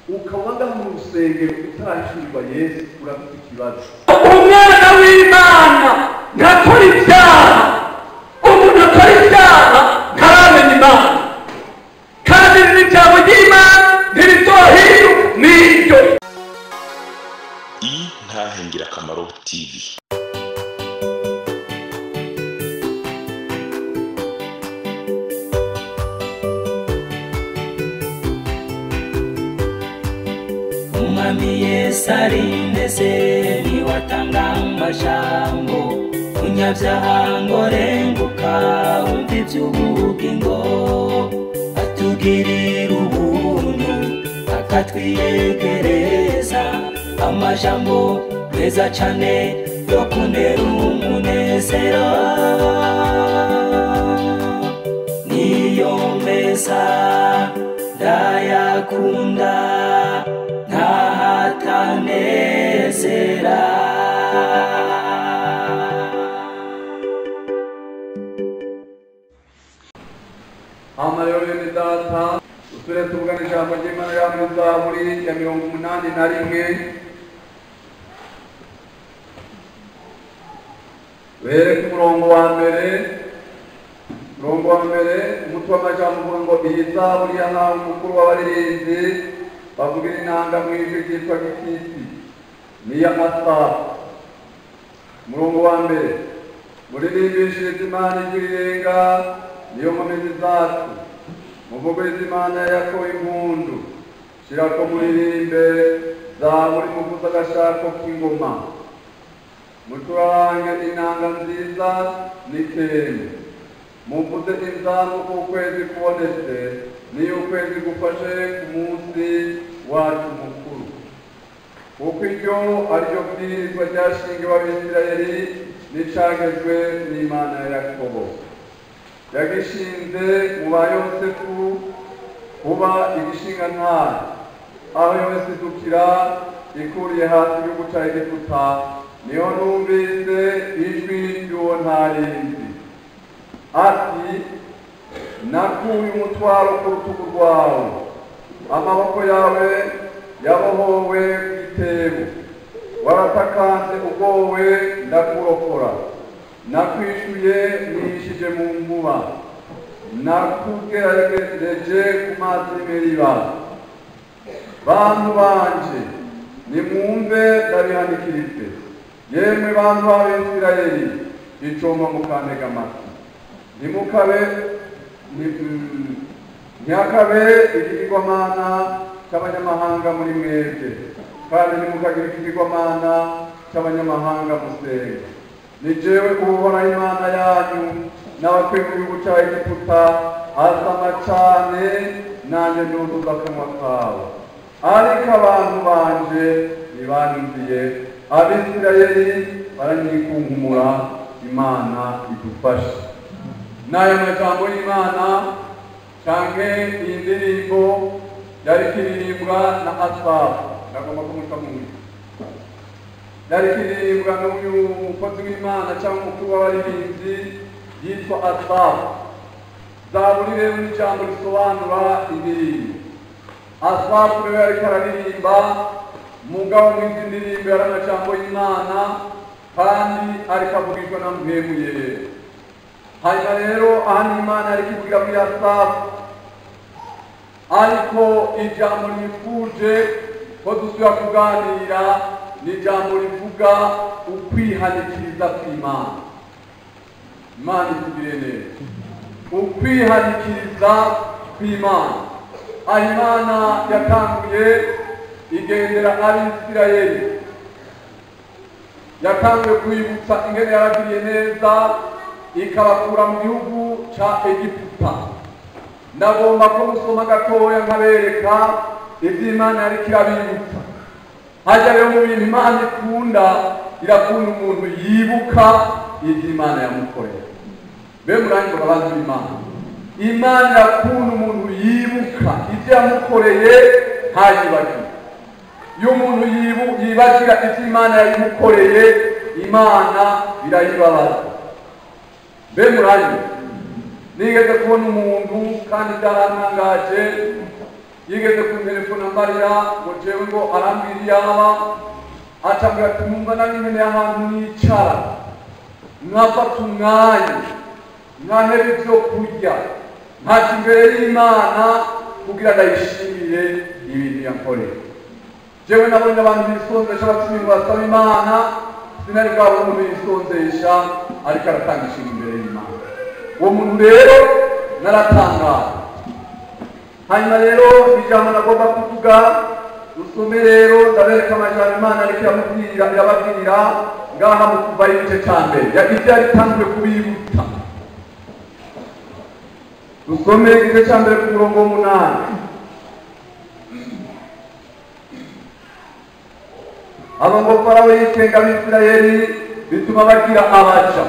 Ukaba ngaho mu rusengero utarashyirwa Yesu, urafite ikibazo. Umwana w'Imana ntakora ibyaha. Umuntu akora ibyaha ntaramenya Imana, kandi n'ijambo ry'Imana ntirizohinduka n'iryo. Intahe Ngirakamaro TV. Umwami Yesu arindeze niwatanga amajambo, munyabyaha ngo renguka wumve iby'ubugingo, atugirira ubuntu akatwiyegereza amajambo meza cane yo kuntera umunezero. Niyo meza ndayakunda ntahatanezera. Hama rero bene data, usubire tuvugane ijambo ry'Imana ya muri Zaburi ya 81, uhere ku murongo wa mbere. Umurongo wa mbere, umutwe w'amajambo uvuga ngo iyi zaburi yahawe umukuru w'abaririmbyi bavugira inanga mu ijwi ryitwa Gititi, n'iya Asafu. Umurongo wa mbere, muririmbishirize Imana ijwi rirenga, niyo nkomezi zacu, muvugirize Imana ya Yakobo impundu, shirako muririmbe zaburi muvuze agashako k'ingoma, mucurange inanga nziza n'ikembe, muvuze inzamu k'ukwezi kubonetse, niyo ukwezi gufashe ku munsi wacu mukuru, kuko iryo ari ryo bwirizwa ryashingiwe Abisirayeli n'icagezwe n'Imana ya Yakobo. Yagishinze mu ba Yosefu kuba igishingantare, aho yose idukira ikuriye hasi igihugu ca Egiputa, niho numvise ijwi ry'uwo ntarinzi ati: nakuye umutwaro ku rutugu rwawe, amaboko yawe yabohowe ku itebo, waratakanze ugowe ndakurokora, nakwishuye nihishije mu nkuba, nakugeragereje ku mazi y'Meriba. Bantu banje nimwumve ndabihanikirize, yemwe bantu b'Abisirayeli, icomba mukantega amatwi, ntimukabe ntihakabe ikigirwamana cy'abanyamahanga muri mwebwe, kandi ntimukagire ikigirwamana cy'abanyamahanga musenga. Ni jewe Uhoraho Imana yanyu n'abakuye mu gihugu ca Egiputa, asama cane nanjye nduzuza akanwa kawe. Ariko abantu banje ntibanyumviye, Abisirayeli baranyikunkumura. Imana idufashe. N'aya majambo y'Imana canke iyi ndirimbo yari kiririmbwa na Asafu, ndagomba kumuca mu yari kiririmbwa n'uyu mukozi w'Imana cyangwa umukuru w'abaririmbyi yitwa Asafu. Zaburi rero ni ijambo risobanura indirimbo. Asafu rero yariko araririmba, mugabo mw'izi ndirimbo yari amajambo y'Imana kandi ariko avugishwa na Mpwemu Yera. Hanyuma rero aha ni Imana yariko ivugira muri Asafu, ariko ijambo nifuje ko dusubira kuganira ni ijambo rivuga ukwihanikiriza kw'Imana. Imana itugire neza. Ukwihanikiriza kw'Imana. Aho Imana yatanguye igendera Abisirayeli, yatanguye kwibutsa ingene yaragiriye neza ikabakura mu gihugu ca Egiputa. Ndagomba ko musoma gatoya nkabereka ivyo Imana yariko irabibutsa. Hajya rero mu bintu Imana ikunda, irakunda umuntu yibuka ivyo Imana yamukoreye. Mbe muranyumva bantu b'Imana? Imana irakunda umuntu yibuka ivyo yamukoreye ntayibagire. Iyo umuntu yibagira ivyo Imana yamukoreye, Imana irayibabaza. Mbe muranyumva? Nigeze kubona umuntu kandi byarantangaje, Yigeze kuntelefona mbarira ngo jewe ngo arambwira iyaba, acambwira ati numva nanjye nkeneye ahantu nicara nkafata umwanya nkaheba ibyo kurya nkaca imbere y'Imana kugira ndayishimire ibintu yankoreye. Jewe nabonye abantu bisonzesha bafite ibintu basaba Imana, sinari bwabone umuntu yisonzesha ariko aratanga ishimwe imbere y'Imana. Uwo muntu rero naratangaye. Hanyuma rero ijambo nagomba kuvuga usome rero ndabereka amajambo Imana ariko irababwira ngaha mu kuva igice cya mbere ibyo yari itanzwe kubibutsa. Dusome igice cya mbere ku murongo w'umunani. Abo ngo Farawo yikenga Abisirayeli bituma bagira abaja.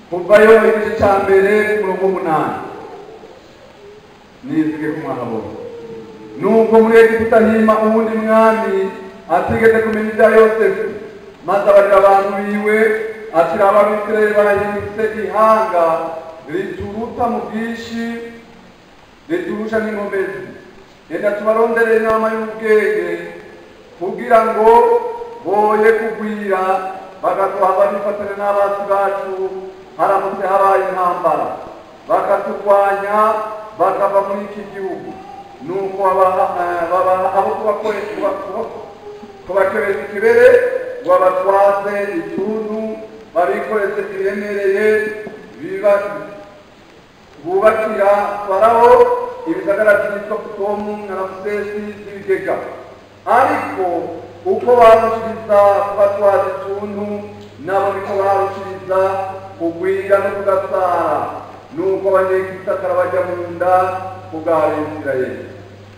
Kuvayo igice cya mbere ku murongo w'umunani. Nizige kumwahabona. Nuko muri Egiputa hima uwundi mwami atigeze kumenya ibya Yosefu, maze abarira abantu biwe ati Abisirayeli bahindutse ihanga rituruta mu bwinshi riturusha n'inkomezi. Reka tubarondere inama y'ubwenge kugira ngo boye kugwira bagaduhava bifatanya n'abasi bacu haramutse habaye intambara bakaturwanya bakava muri iki gihugu. Nuko babaha abo kubakebereza ikibere ngo babatwaze ituntu babikoreze ibiremereye bubakira Farawo ibisagara byitwa Pitomu na Ramsesi n'ibigega. Ariko uko barushiriza kubatwaza ituntu nabo niko barushiriza kugwira no kugasara. Nuko Abanyegiputa bajya mu nda kubw'Abisirayeli,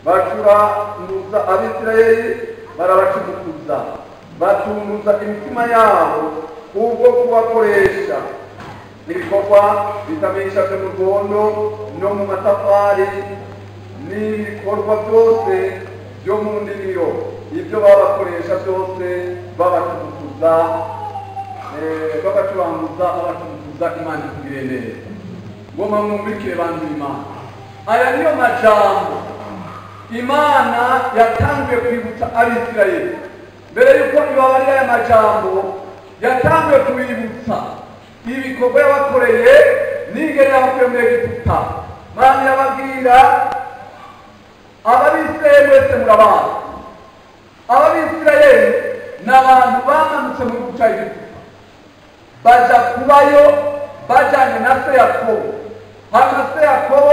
bacuranguza Abisirayeli barabacukuza, batunguza imitima yabo kubwo kubakoresha ibikorwa bitamenyesha byo mu rwondo no mu matafari n'ibikorwa byose byo mu ndimiro. Ibyo babakoresha byose babacukuza, babacuranguza, babacukuza. Imana itugirire neza. Ngoma mwumvikire bantu Imana. Aya niyo majambo Imana yatanguye kwibutsa Abisirayeli. Mbere yuko ibabarira aya majambo, yatanguye kubibutsa ibikorwa yabakoreye n'ingene yabakuye muri Egiputa. Imana irababwira Abisirayeli mwese murabazi. Abisirayeli ni abantu bamanutse mu gihugu cya Egiputa baja kubayo bajanye na se Yakobo. Hanyuma se Yakobo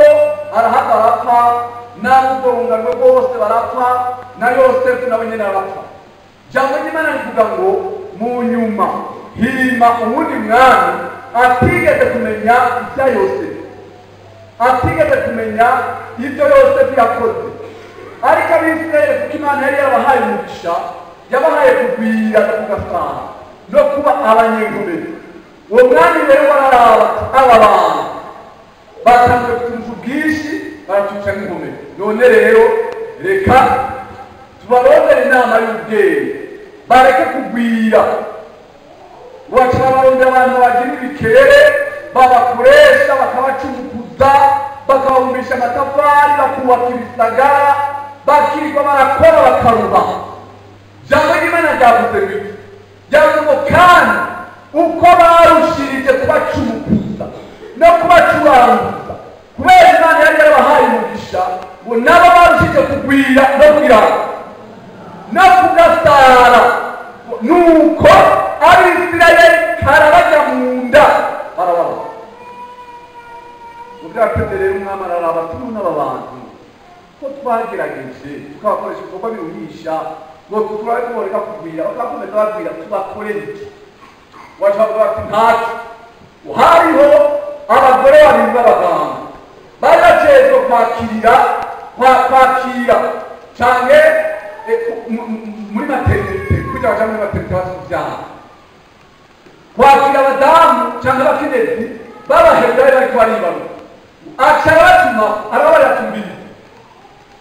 arahava arapfa, n'abo rungano rwose barapfa, na Yosefu nawe nyene arapfa. Jambo ry'Imana rivuga ngo mu nyuma hima uwundi mwami atigeze kumenya ibya Yosefu, atigeze kumenya ibyo Yosefu yakoze. Ariko Abisirayeli kuko Imana yari yarabahaye umugisha, yabahaye kugwira no kugasara no kuba abanyengomero. Uwo mwami rero bararaba aba bantu batangiye kuturusha ubwinshi, baratuca nk'inkomero. None rero reka tubarondere inama y'ubwenge bareke kugwira. Waca barondera abantu bagira ibikere babakoresha bakabacumukuza, bakababumbisha amatafari, bakubaka ibisagara, bakirirwa barakora bakaruba. Jambo ry'Imana ryavuze ngo ryavuze ngo kandi uko barushirije kubacumukuza no kubacuranguza, kubera Imana yari yarabahaye umugisha, ngo nabo barushije kugwira no kugira no kugasara. Nuko Abisirayeli karabajya mu nda barababa. Ubwatete rero umwami araraba ati none aba bantu ko twagerageje tukabakoresha ibikorwa biruhisha ngo turabe kuboreka kugwira, bakakomeza bagwira, tubakorere iki? Wacavuga ati ntacyo. Hariho abagore babiri b'abaganga bari bajejwe kwakira canke muri maternite, kugira baja muri maternite bazi kuvyara, kwakira abadamu canke abakenyezi b'Abaheburayo bariko baribaruka. Aca abatuma arababarira,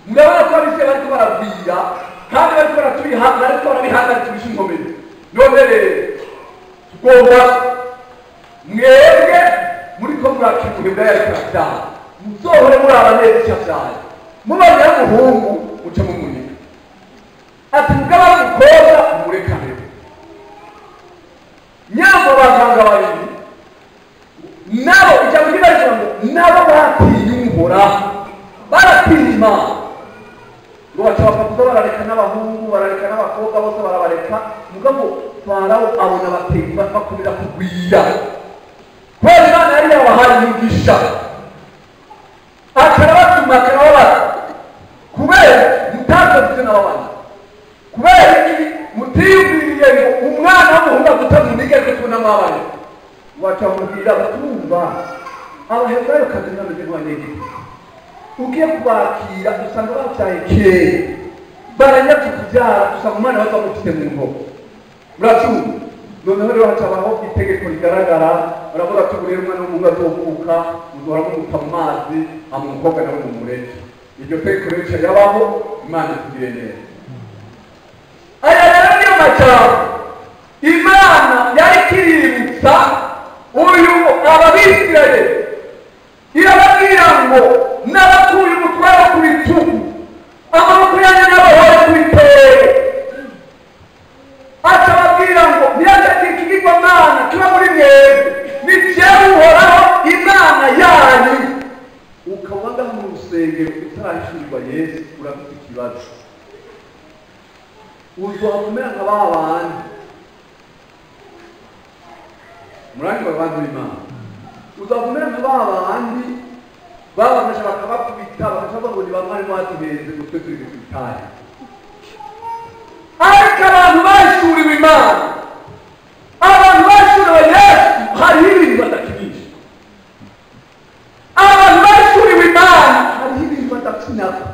murabona ko Abisirayeli bariko baragwira kandi bariko bariko barabihagarika inkomezi. None rero tugomba mwebwe muriko murakira Umuheburayo ariko aravyara, Muzohore muraba neza icyo avyaye, mubonye ari umuhungu muce mumunika, ati mugabo ari umukobwa mumurekane. Nyambo baganga babiri nabo ijambo ry'Imana ngo nabo batinye Uhoraho, baratinya Imana, ngo baca bafata barareka n'abahungu barareka n'abakobwa bose barabareka. Mugabo Farawo abona abatezi bakomeza kugwira kubera Imana yari yabahaye imigisha, akarabatuma akarababaza kubera mutakoze ivyo nababana, kubera iki mutiyumviriye ngo umwana w'umuhungu aguta munige ariko tubona mwabana. Waca mubwira batumva Abaheburayo kazi bameze nk'abanyegiputa, ugiye kubakira usanga babyaye kera, baranyabye kubyara usanga umwana baza bamufite mu nkoko. Murabyumva? Noneho rero hacabaho itegeko rigaragara, baravuga ati ubu rero umwana w'umuhungu azovuka muzohora mumuta mu mazi, hama umukobwa nawe mumureke. Iryo tegeko rero rica rirabaho. Imana itugirire neza. Aya rero niyo majambo Imana yari ikiributsa uyu Abisirayeli, irababwira ngo n'abakuye umutwaro ku bitugu, amaboko yanyu n'abahoye ku bitero. Acababwira ngo ntihagire ikigirwamana kiba muri mwebwe, ni jewe Uhoraho Imana yanyu. Ukaba ngaho mu rusengero utarahishurirwa Yesu, urafite ikibazo, uzohava umera nka ba bandi murangirwa abantu b'Imana, uzava umera nka ba bandi babafasha bakabakubita, bagaca bavuga ngo ni ba mwarimu batuhenze ngo twe turi kwitari. Ariko abantu bashuriwe Imana, abantu bashuriwe Yesu, hariho ibintu badakinisha. Abantu bashuriwe Imana hariho ibintu badakinako.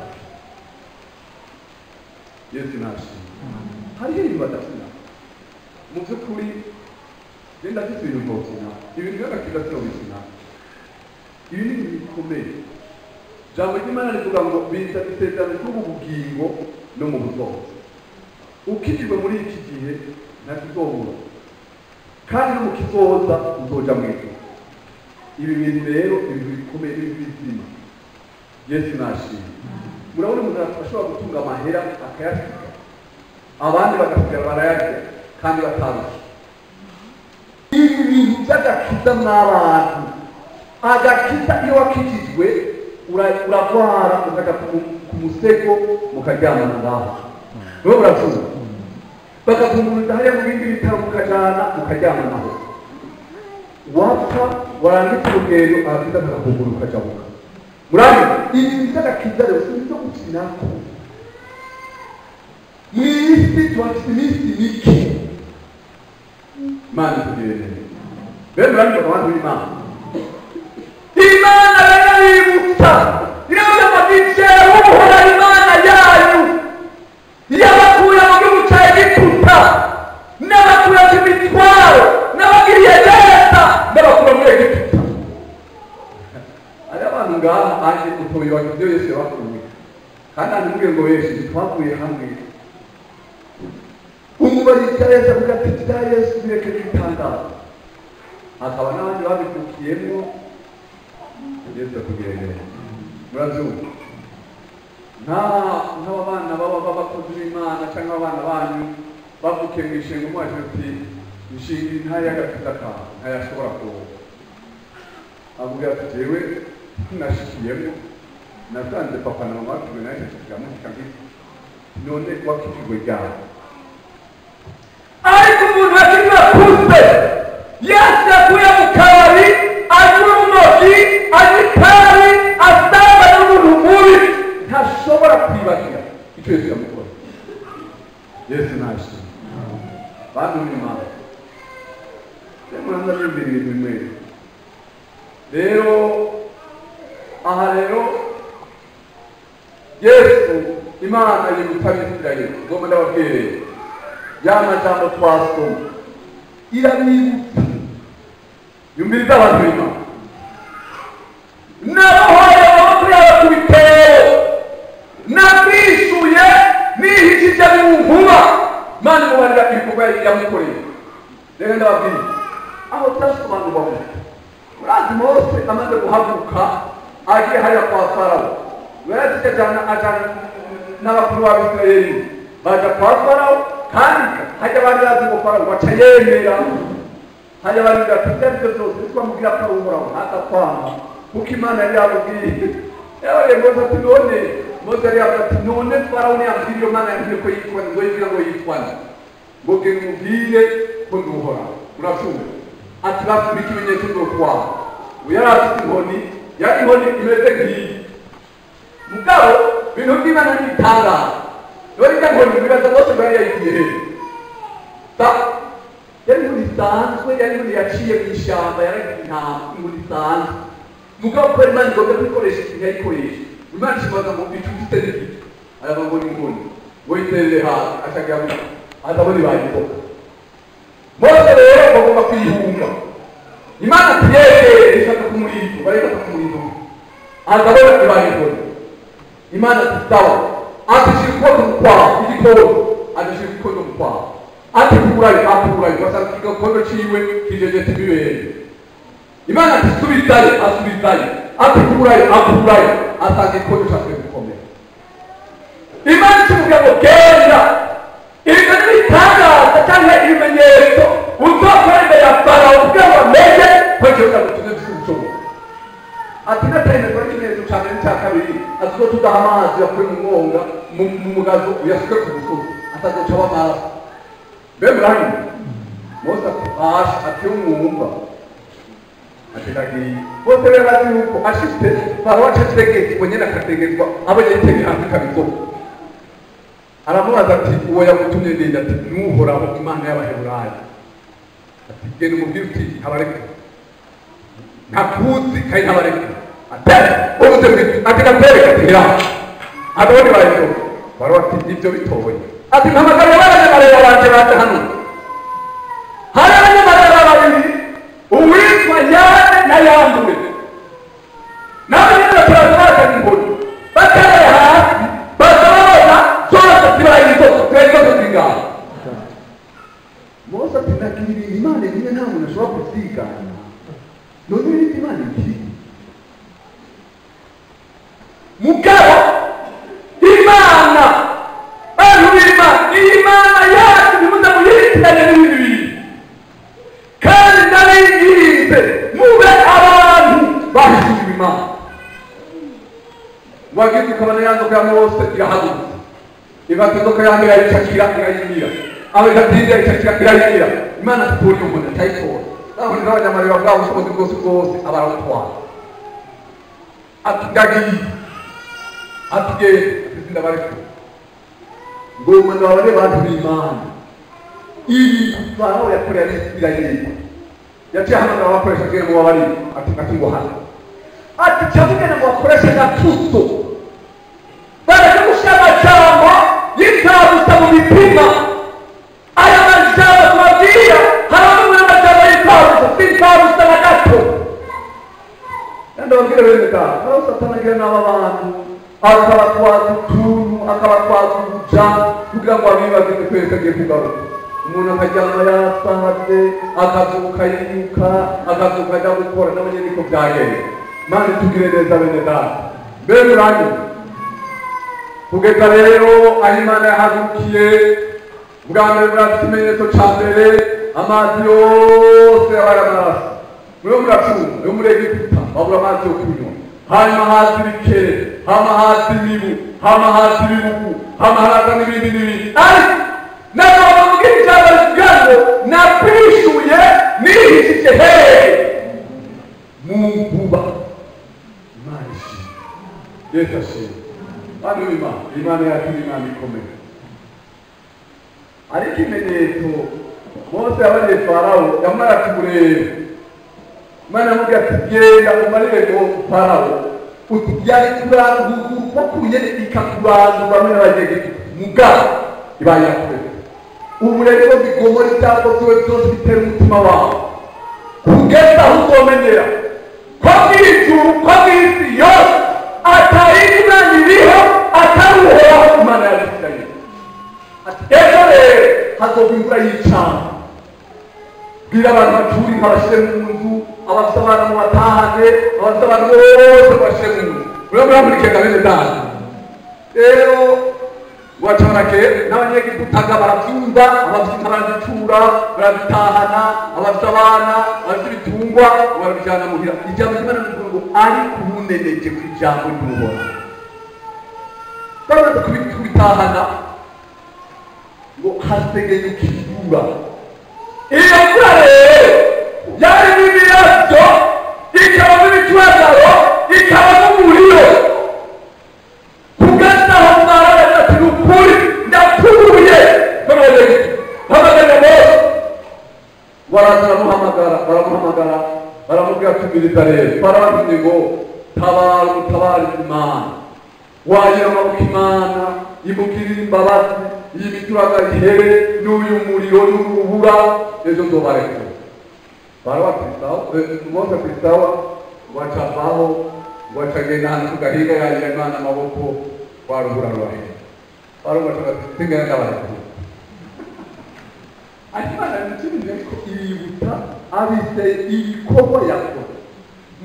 Yesu nashimwe. Hariho ibintu badakinako mu by'ukuri. Genda afite ibintu ntokina, ibintu by'agakiza sinobikina, ibi ni ibintu bikomeye. Ijambo ry'Imana rivuga ngo biza isezerano ry'ubu bugingo no mu buzoza. Ukijijwe muri iki gihe ntakizobura, kandi no mu kizoza uzoja mu ijuru. Ibi bintu rero ibintu bikomeye, ibintu bizima. Yesu nashimwe. Murabona umuntu ashobora gutunga amahera akayasiga, abandi bagasigara barayarya kandi batarusha. Ibi bintu by'agakiza mw'abantu, agakiza iyo wakijijwe uragwara ukaja ku musego mukaryamana ngaho, wewe uravuga bakakunguriza hariya mu bindi bitaro mukajana mukaryamanaho, wapfa warangiza urugendo agakiza kakakungura ukajabuka. Murabona ibi bintu by'agakiza rero si ibyo gukinako. Mw'isi tuhafite iminsi mike, Imana itugirire neza. Rero murabona abantu b'Imana, Imana irabibutsa, iravuga ngo ni jewe Uhoraho Imana yanyu yabakuye mu gihugu cya Egiputa, n'abakura ku mitwaro, n'abagiriye neza, n'abakura muri Egiputa. Hari abantu ngaha aje utobibaga ibyo Yesu yabakuye, kandi ntimubwire ngo benshi twavuye hamwe. Umubari ibya Yesu avuga ati ibya Yesu bireke n'ibitangaza, hakaba n'abandi babivukiyemo. Yesu atugirire neza. Murabyumva? Nk'aba bana baba b'abakozi b'Imana cyangwa abana banyu bavukiye mu ishinga, umwaje uti inshinga ntayo y'agakiza kawe ntayashobora kuronka, avuga ati jewe nashikiyemo nasanze papa na mama batuwe nawe nshikira ngiki, none wakijijwe ryari? Ariko umuntu akijijwe akuze, Yesu yakuye mu kabari, anywa urumogi, anywa itabi, asambana n'umuntu mubi, ntashobora kwibagira icyo Yesu yamukora. Yesu nashimwe. Bantu b'Imana, rero muranza mwiyumvira ibintu bimwe. Rero aha rero Yesu Imana yibutsa Abisirayeli, ngomba ndababwire ya majambo twasoma, irabibutsa. Yumviriza abantu b'Imana, nabohoye amaboko yabo ku bitebo, nabishuye nihishije mu nkuba. Imana imubarira ibikorwa yamukoreye. Reka ndababwire aho byasobanurwa gutya. Murazi Mose amaze guhaguruka Agiye hariya kwa Farawo, yarashitse ajana n'abakuru b'Abisirayeli baja kwa Farawo, kandi hajya bari bazi ngo Farawo baca yemera. Hajya bari ati ibyo aribyo byose twamubwira ko ari Uhoraho ntatakwanga, kuko Imana yari yamubwiye. Yabaye Mose ati none, Mose yari yavuze ati none Farawo ntiyambwira iyo Mana yambwiye ko yitwa nde, ngo yibwira ngo yitwa nde, ngo genda umubwire ko ndi Uhoraho. Urabyumva? Ati basubira ikimenyetso nzokwanga. Ubu yari afite inkoni, yari inkoni imeze nk'iyi. Mugabo ibintu by'Imana ni ibitangaza. None ijya nkoni bibaza Mose ngo yari yayikuye hehe? Yari inkoni isanzwe, yari inkoni yaciye mu ishyamba, yaragiye intama, inkoni isanzwe. Mugabo kubera Imana igomba kuyikoresha ikintu yayikoresha, Imana ishimaza ngo icyo ufite ni gito. Aravuga ngo ni inkoni, ngo yiterere hasi, acagira ngo azabone ibaye inzoka. Mose rero bagomba kuyihunga. Imana ati yegere ishaka kumurinda, bareka kumurinda. Azabona ibaye inkoni. Imana ati sawa, ati shira ukuboko mu kwaha, igikondo, ati shira ukuboko mu kwaha. Ati kurayo, akurayo, basanga igikondo ciwe kijejeta ibibere. Imana ati subizayo, asubizayo. Ati kurayo, akurayo, asanga igikondo casubiye gukomera. Imana ikimubwira ngo genda, ibyo ni ibitangaza cyangwa ibimenyetso uzokora imbere ya Farawo kugira ngo amenye ko igihugu cyagutumye gifite ubushobozi. Ati natemezwa n'ikimenyetso cya mbere n'icya kabiri, ati uzo tudaha amazi yakuye mu mwonga, mu mugazo uyasuke ku musozi, atazoca aba amaraso. Mbe murahimba? Mose ati basha, ati umwumva. Ati ndagiye. Mose rero azi yuko ashitse Farawo aca ategetswe nyene akategetswa, abonye yitegeye hanze ikaba. Aramubaza ati uwo yagutumye ninde? Ati ni Uhoraho Imana y'Abaheburayo. Ati genda umubwire uti ntabareke, ntakuzi kandi ntabareke. Ati ubuze ati ndatereka, ati hera abone bayo. Farawo ati ibyo bitoye. Ati mpamagara abanyamareba banje baje hano. Hari abanyamareba babiri, uwitwa Yane na Yambure. Nabo nyene bataraza bazanye inkoni, bateraye hasi, baza babona zose zibaye inzoka, zibaye inzoka zingana. Mose ati ndagira ibintu Imana imwe nta muntu ashobora kubyigana. None ibindi Imana imbwiye. Mugabo Imana, bantu b'Imana, Imana yacu ntimuze muyitiranye n'ibindi bintu. Kandi ndabinginze mube abantu bahishijwe Imana. Wagize ukabona ya nzoka ya Mose irahagurutse, ifata inzoka ya mbere irayicakira irayimira, aho igatindi irayicakira irayimira. Imana ati tora iyo nkoni, atayitora. Naho n'abanyamareba bwa bushobozi bwose bwose abaramutwara. Ati ndagiye, ati genda, ati sindabareka. Ngoma ndababare bantu b'Imana. Ibi Farawo yakoreye Abisirayeli, yaciye ahamagara abakoresha kugira ngo babarire. Ati ati ngo hano, ati cyamugena ngo bakoreshe gatuso, bareke gushyira amajambo y'imfabusa mu mitima. Aya majambo tubabwira hari amwe n'amajambo y'imfabusa, si imfabusa na gato. Kandi ababwira bene data, Farawo Satani agira n'aba bantu, akabatwaza utuntu, akabatwaza ubuja, kugira ngo abibagize ko Yesu agiye kugaruka. Umuntu akaryama yasaze, akazuka yiruka, akazuka ajya gukora, nawe nyine niko byagenda. Imana itugire neza bene data. Mbe muranyumva? Kugeza rero aho Imana yahagurukiye, bwa mbere murafite ikimenyetso cya mbere, amazi yose yabaye amaraso. Muriho muracunga, yo muri Egiputa babura amazi yo kunywa. Hanyuma haza ibikere, hama haza imibu, hama haza ibibugu, hama haraza n'ibindi n'ibindi. Ariko ntabwo bamubwira ijambo rivuga ngo nakwishuye nihishije hehe? Mu nkuba. Imana ishimwe, Yesu ashimwe. Bantu b'Imana, Imana yacu ni Imana ikomeye. Ariko ikimenyetso Mose yabariye Farawo, yamara ati murebe. Imana yamubwiye ati genda umarire ngo Farawo uti yari kurangurwa kunyene ikakurandura hamwe n'abanyegiputa, mugabo ibaye yakureka. Ubu rero bigomora ibyago byiwe byose bitera umutima wawe, kugeza aho uzomenyera ko mw'ijuru, ko mw'isi yose atari Imana iriho atari Uhoraho Imana y'Abisirayeli. Ati ejo rero hazogwa imvura y'icana. Bwira abantu bacuri nkabashyire mu nzu, abafite abana mu batahane, abafite abantu bose bashyire mu nzu. Murabona bene data. Rero wacarake n'abanyegiputaga barabyumva, abafite inka barazitura, barazitahana, abafite abana, abafite ibitungwa barabijyana muhira. Ijambo ry'Imana rivuga ngo ariko ubuneneje ku ijambo ry'Uhoraho. Bamaze kubitahana ngo hasegenyuka imvura. Iyo mvura rero yarimo imirabyo, ikabamo imituragaro, ikabamo umuriro. Kugeza aho mwarabaza ati ni ukuri ndapfuye. Hamagara Mose, baraza baramuhamagara, baramuhamagara, baramubwira tumiriza rero. Barabatumye ngo tabara utabare Imana, wagira amaboko Imana imugirire imbabazi, iyi mituragaro ihere n'uyu muriro n'urubura, ejo nzobarekura. Barabatwisaho, Mose akwisaho, ngo acavaho, ngo acagenda ahantu ku gahinga yarira Imana amaboko, rwa rubura rurahera. Barumva ati singana ndabarekura. Ariko Imana yamutumije ko iributsa abise ibikorwa yakoze.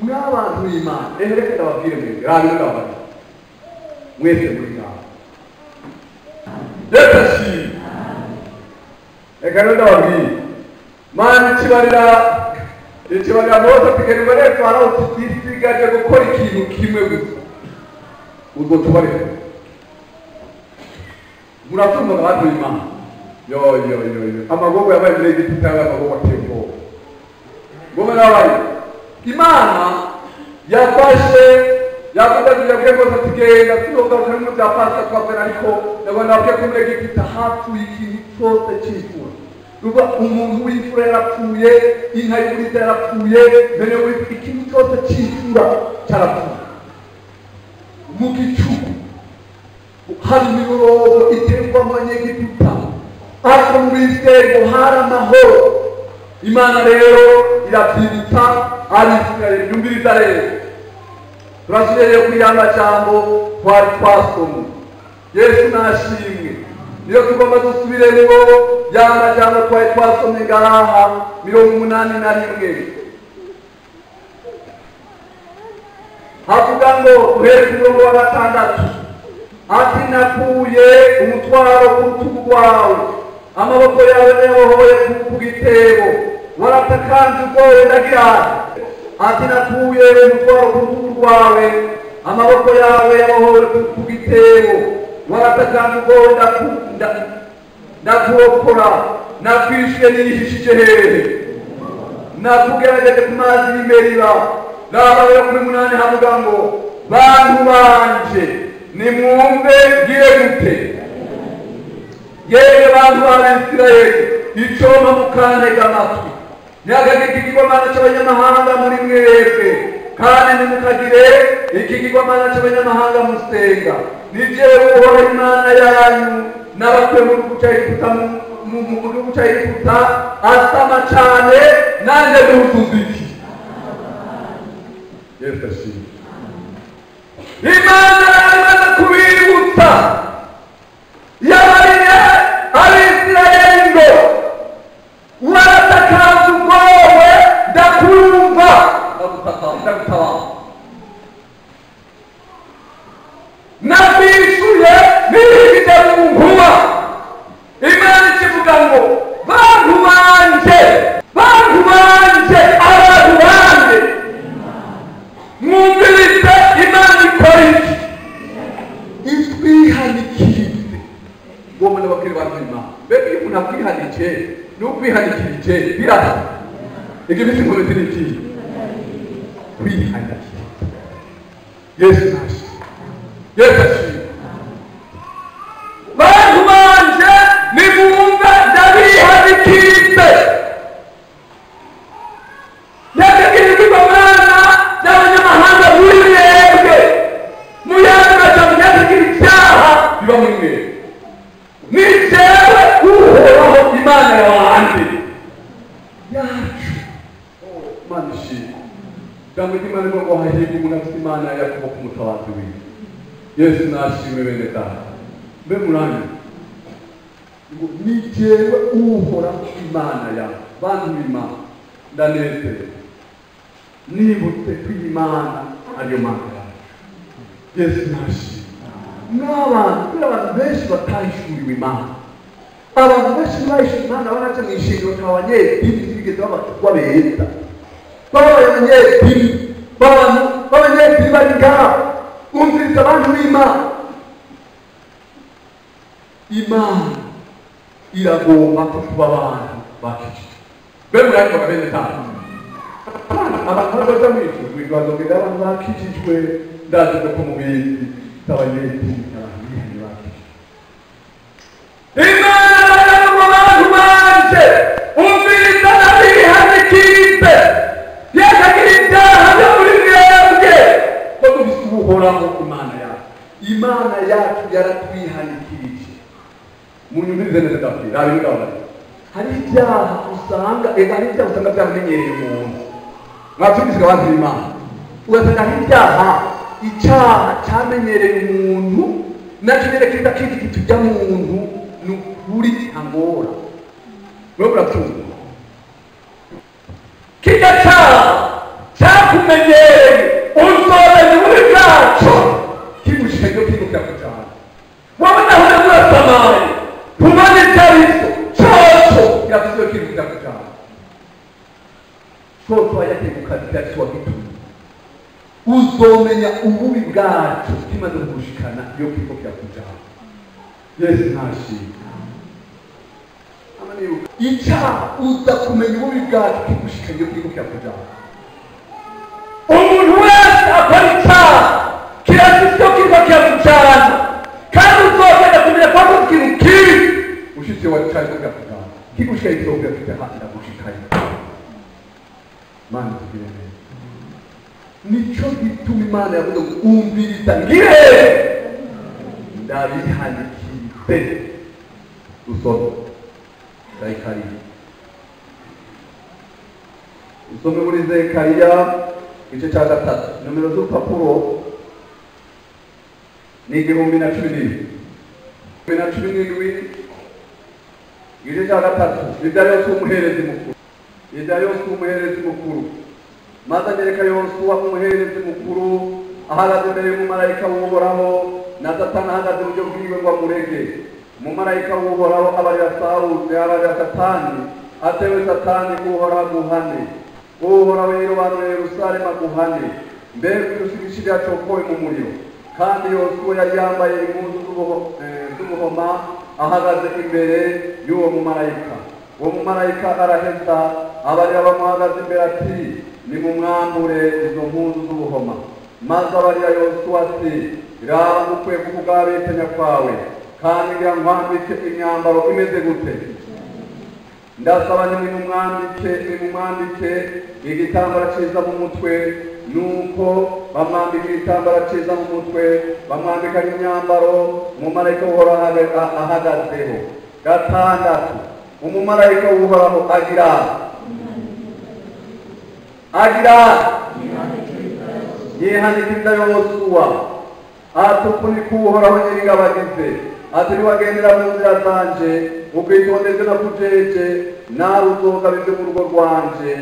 Mw'abantu b'Imana, ehe reka ndababwire mwese, raba ndababwire mwese muri ngaho. Yesu ashimwe. Reka rero ndababwire, Mana ikibarira Mose ati genda ubareke Farawo uti isigaje gukora ikintu kimwe gusa, uzotubareka. Murabyumva abantu b'Imana? Yo yo yo yo, amagogo yabaye muri Egiputa yabaye amagogo ateye ubwoba. Ngoma nabaye Imana yafashe yavuga ati yabwiye Mose ati genda tuzogaruka mu bya Pasika twavugana, ariko ndabona nabwiye ko muri Egiputa hapfuye ikintu cyose cy'imfura. Ruba umuntu w'imfura yarapfuye, inka y'uburiza yarapfuye, bene w'imfura, ikintu cyose cy'imfura cyarapfuye. Mu gicuku hari imiborogo iterwa mu Banyegiputa, ariko mu Bisirayeli hari amahoro. Imana rero irabyibutsa Abisirayeli. Yumviriza rero, turasubiye kuri ya majambo twari twasomye. Yesu nashimwe. Niyo tugomba dusubiremo ya majambo twari twasomye ngaha 81. Havuga ngo uhere ku murongo wa 6, ati nakuye umutwaro ku rutugu rwawe, amaboko yawe nayabohoye ku gitebo, waratakanze ubwoba ndagira. Ati nakuye umutwaro ku rutugu rwawe, amaboko yawe yabohowe ku gitebo, waratakanze ubwoba ndakurokora, nakwishuye nihishije hehe, nakugerageje ku mazi y'Imeriba. Raba rero kuri 8 havuga ngo bantu banje nimwumve ngire gute, yemwe bantu b'Abisirayeli, icoma mukantega amatwi, ntihakagire ikigirwamana cy'abanyamahanga muri mwebwe, kandi ntimukagire ikigirwamana cy'abanyamahanga musenga. Ni jewe Uhoraho Imana yanyu nabakuye mu gihugu cya Egiputa, mu gihugu cya Egiputa asama cyane, nanjye nduzuza iki. Yesu ashimwe. Imana yamaze kubibutsa yabariye Abisirayeli ngo waratakanze ubwoba ndakumva, ndagutabara, nakwishuye nihishije mu nkuba. Imana ikivuga ngo bantu banje, bantu banje, abantu banje, mwumvirize Imana ikora iki, itwihanikirize. Ngomba n'ababwira abantu Imana, mbega iyo umuntu akwihanije n'ukwihanikirije birasa. Ibyo bisi nkomezi ni ikihe? Kwihanikiriza. Yesu nashimwe, Yesu ashimwe. Bantu banje nimwumve ndabihanikirize. Ntihakagire ikigirwamana by'abanyamahanga muri mwebwe, muyandi majambo ntihakagire icyaha biba muri mwebwe. Ni jewe Uhoraho Imana yanjye yacu. Imana ishimwe. Ijambo ry'Imana rivuga ngo hahirwa umuntu afite Imana ya Yakobo ku mutabazi wiwe. Yesu nashimwe bene data. Mbe murangi ngo ni jewe Uhoraho Imana yawe. Bantu b'Imana, ndanezerewe nibutse ko Imana ariyo Mana yacu. Yesu nashimwe. N'abantu, kubera abantu benshi batahishuriwe Imana, abantu benshi bahishuriwe Imana baraca mu ishengero bakaba abanyedini, ntibigeze babatwa beza, babaye abanyedini, abantu b'abanyedini bari ngaho. Umviriza abantu b'Imana, Imana iragomba ko tuba abantu bakijijwe. Be muranyumva bene data? Abantu baza mu ijuru, mu ijuru hazogenda abantu bakijijwe. Ndazi ko mubizi, abanyedini, abantu bihanye bakijijwe. Imana mu bantu banje, umviriza ndabihanikirize, ntihakagira ibyaha byo muri mwebwe, ko dufise Uhoraho Imana yacu. Imana yacu yaratwihanikirije. Munyumvirize neza ndabwira, raba ibigabo. Hari ibyaha usanga, ega hari ibyaha usanga byaramenyereye umuntu. Mwabyumvise abantu b'Imana? Ugasanga hari ibyaha, icyaha cyamenyereye umuntu, nacyo nyene kiza kindi kitujya muntu, ni ukuri ntangora. Mwe murabyumva? Kirya cyaha cyakumenyereye, uzomenya ububi bwaco kigushika iyo kiriko kirakujana. Wowe naho urasamaye, ntubone icyo ari cyo, coco kirafise iyo kiriko kirakujana. Coco wajya ku kazi kirafise uwagitumye. Uzomenya ububi bwaco kimaze kugushikana iyo kiriko kirakujana. Yesu nashimwe. Icyaha uza kumenya ububi bwaco kigushikana iyo kiriko kirakujana. Umuntu wese akora icyaha kirafise icyo kiriko kirakujana, kandi uzogenda kumenya ko ari ikintu kibi. Ushitse wa cyaha kiriko kirakujana, kigushikana kiriko kirakujana, ndagushikaye. Mana tugire neza. Nico gituma Imana yavuze ngo umviriza ngire ndabihanikirize. Usome Zekariya, usome muri Zekariya igice cya 3, nomero z'urupapuro ni 1017. 1017, igice cya 3. Ibya Yosuwa umuherezi mukuru, ibya Yosuwa umuherezi mukuru. Maze anyereka Yosuwa umuherezi mukuru ahagaze imbere y'umumarayika w'Uhoraho, na Satani ahagaze iburyo bwiwe ngo amurege. Umumarayika w'Uhoraho abarira Sawuli, abarira Satani, atewe Satani, Uhoraho aguhane, Uhoraho yirobanure Yerusalemu aguhane. Mbega irushigishiri yacokowe mu muriro. Kandi Yosuwa yari yambaye impuzu z'ubuhoma, ahagaze imbere y'uwo mumarayika. Uwo mumarayika araheza abarira bamuhagaze imbere ati, nimumwambure izo mpuzu z'ubuhoma. Maze abarira Yosuwa ati, raba ngukwiye kukugabitanya kwawe, kandi ngira nkwambike imyambaro imeze gute? Ndasaba nimumwambike igitambara ciza mu mutwe. Nuko bamwambika igitambara ciza mu mutwe, bamwambika n'imyambaro umumarayika w'Uhoraho ahagazeho. 6, umumarayika w'Uhoraho agira yihanikiriza Yosuwa, ati uku niko Uhoraho Nyiringabo agize, ati niwagendera mu nzira zanje, ukitondera ivyo nakujeje, nawe uzogaba ivyo mu rugo rwanje,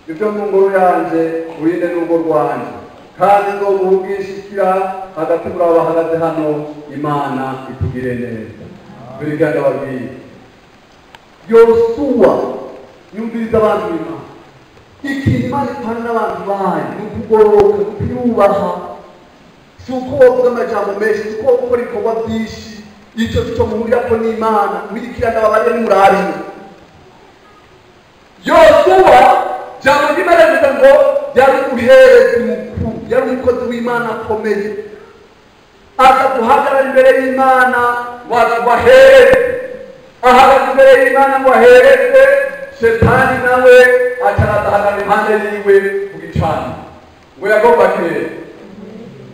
ivyo mu ngoro yanje, urinde n'urugo rwanje, kandi nzoguha ubwishikira hagati muri abo bahagaze hano. Imana itugire neza. Turiganda babwiye Yosuwa, yumviriza abantu b'Imana. Ikintu Imana ipana n'abantu bayo ni ukugororoka, ni ukuyubaha. Si uko wovuga amajambo menshi, si uko wokora ibikorwa byinshi, icyo cyo muhurirako n'Imana. Mwirikirana babariye nimurabimwe. Yosuwa, jambo ry'Imana rivuga ngo yari umuherezi mukuru, yari umukozi w'Imana akomeye, aza guhagarara imbere y'Imana ngo ahereze. Ahagaze imbere y'Imana ngo ahereze, Shetani nawe acaraza ahagarara impande yiwe ku gicaniro. Ngo yagomba agire,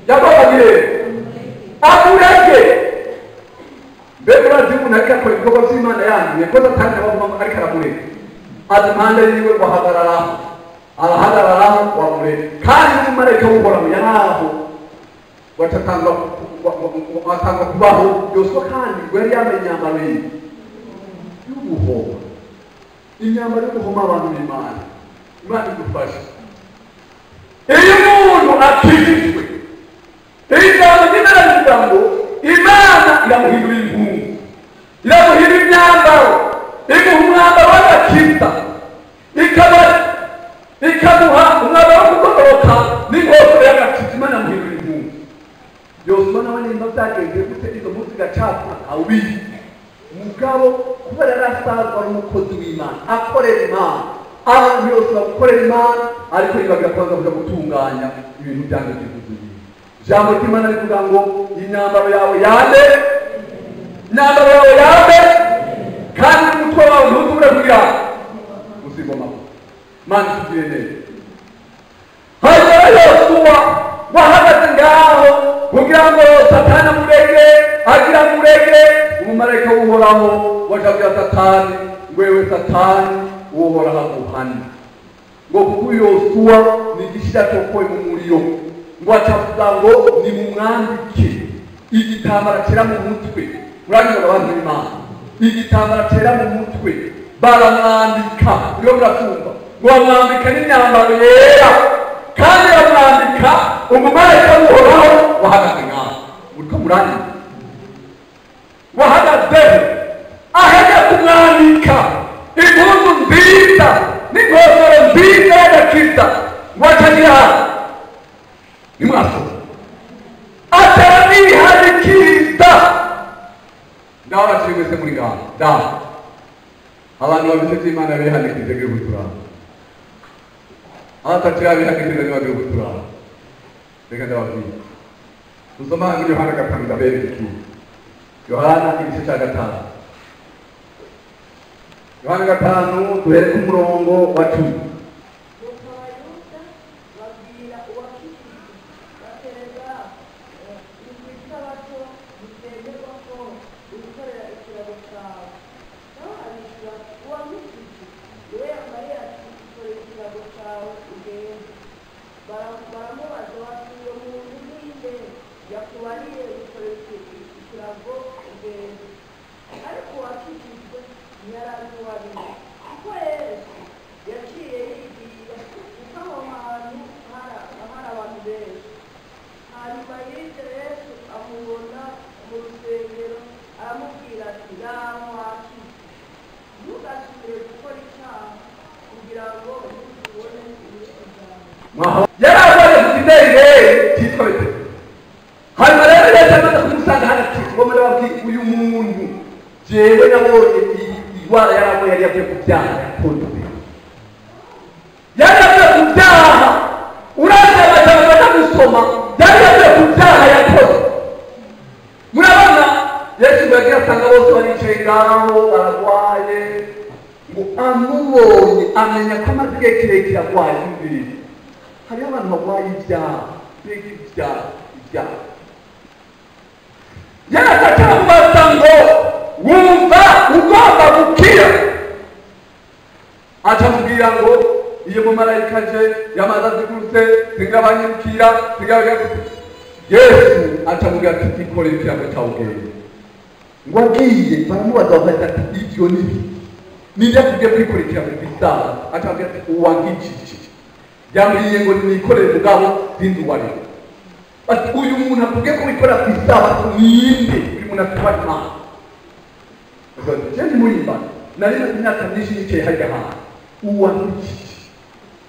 yagomba agire amurege. Mbega urazi umuntu ariko akora ibikorwa by'Imana yanduye, ko Satani nawe aguma ariko aramurega. Aza impande yiwe ngo ahagararaho, arahagararaho ngo amurege. Kandi n'umumarayika w'Uhoraho yari aho, atanga kubaho. Yosuwa kandi ngo yari yambaye imyambaro ye y'ubuhoma. Imyambaro yo guhoma abantu b'Imana. Imana idufashe. Iyo umuntu akijijwe, ijambo ry'Imana rivuga ngo Imana iramuhindura impungu, iramuhindura imyambaro, imuha umwambaro w'agakiza, ikamuha umwambaro wo kugororoka n'inkofero y'agakiza. Imana iramuhindura impungu. Yosuwa nawe nimba byagenze gute izo mpuzu zigacapwa ntawubizi. Mugabo kubera yari asanzwe ari umukozi w'Imana, akorera Imana, abantu yose bagukorera Imana, ariko yibagira kubanza kuja gutunganya ibintu byanjye by'ubuzima. Ijambo ry'Imana rivuga ngo imyambaro yawe yame, imyambaro yawe yame, kandi umutwe wawe ntuzubure kugira usigwe amavuta. Mana itugirire neza. Hanyuma Yosuwa wahagaze ngaho kugira ngo Satani amurege, agira amurege, umumarayika w'Uhoraho wajabwira Satani, wewe Satani Uhoraho aguhane, ngo kuko Yosuwa ni igishira cyokoye mu muriro, ngo acavuga ngo nimumwambike igitambara cyera mu mutwe. Muranyumva abantu b'Imana, igitambara cyera mu mutwe baramwambika, niyo muratumva, ngo bamwambika n'imyambaro yera, kandi bamwambika umumarayika w'Uhoraho wahagaze ngaho. Muriko muranyumva? Wahagazeho ahajya kumwambika impuzu nziza n'ingofero nziza y'agakiza, ngo acagira nimwasoma ataranihanikiriza. Ndababashije mwese muri ngaho da abantu babise by'Imana bihanikirize gihugu turaba, abatakira bihanikirize niba gihugu turaba. Reka ndababwira, dusoma muri Yohana 5 ndabereka ikintu. Yohana igice cya 5, Yohana 5 duhere ku murongo wa 10. Nuko Abayuda babwira uwakijijwe baterega ni ku isabato ntibyemerwa ko wikorera ikirago cyawe. Nawe abishyura uwamukijije niwe yambariye ati ikorera ikirago cyawe ugende. Baramubaza bati uwo muntu ni nde yakubariye wikorera ikirago ugende? Ariko uwakijijwe ntiyari azi uwo ari we, kuko Yesu yaciye yigira, kuko aho hantu hari abantu benshi. Hanyuma y'ibyo Yesu amubona mu rusengero aramubwira ati raba wakize, ntugasubire gukora icyaha kugira ngo ubone ibirego byawe. Yari arwaye ku kidendezi cyitwa Betesida. Hanyuma rero Yesu amaze kumusanga hano ati ngo murababwira uyu muntu jewe nabonye indwara yari yari yavuye ku byaha yakoze, yari yavuye ku byaha. Uraza amajambo batagusoma, yari yavuye ku byaha yakoze. Murabona Yesu ngo yagiye asanga bose baricaye ngaho bararwaye, ngo amubonye amenya ko amaze igihe kirekire arwaye umubiri. Hariho abantu barwaye ibyaha, biga ibyaha, ibyaha. Yesu acamubaza ngo wumva ugomba gukira? Acamubwira ngo iyo mumarayika aje yamaze azigurutse singabanyirukira singabanyirukira. Yesu acamubwira ati ikorere ikirago cyawe ugende. Ngo agiye baramubaza bafata ati ibyo ni biki? Ninde akubwiye kwikorera ikirago ku isaha? Acamubwira ati uwankijije yambwiye ngo nikorere mugabo sinzi uwo ari we. Ati uyu muntu akubwiye ko wikorera ku isabato ninde? Uyu muntu atubaha Imana. Jewe muyimbana nari maze imyaka myinshi nicaye harya hantu, uwankijije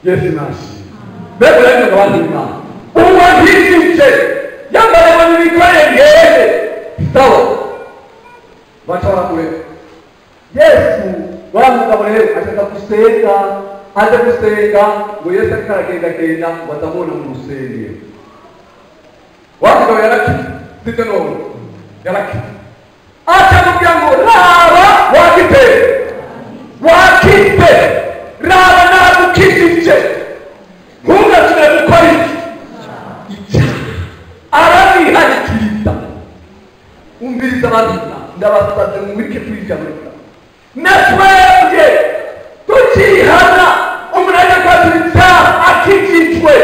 Yesu nashimwe. Mbega uranyumva abantu b'Imana, uwankijije yambaye ngo nibikorere ngende sawa, baca baramureka. Yesu wa mugabo rero ashaka gusenga, aje gusenga ngo Yesu ariko aragendagenda ngo azamubona mu rusengero. Wa mugabo yarakize, sibyo none yarakize. Acamubwira ngo raba wakize, wakize, raba nagukijije, ntugasubire gukora iki icyaha. Aranihanikiriza. Umviriza abantu, ndabasabye mubike kuri ijambo ryawe. Na twebwe tukihana umuntu ajya kwatura ibyaha akijijwe,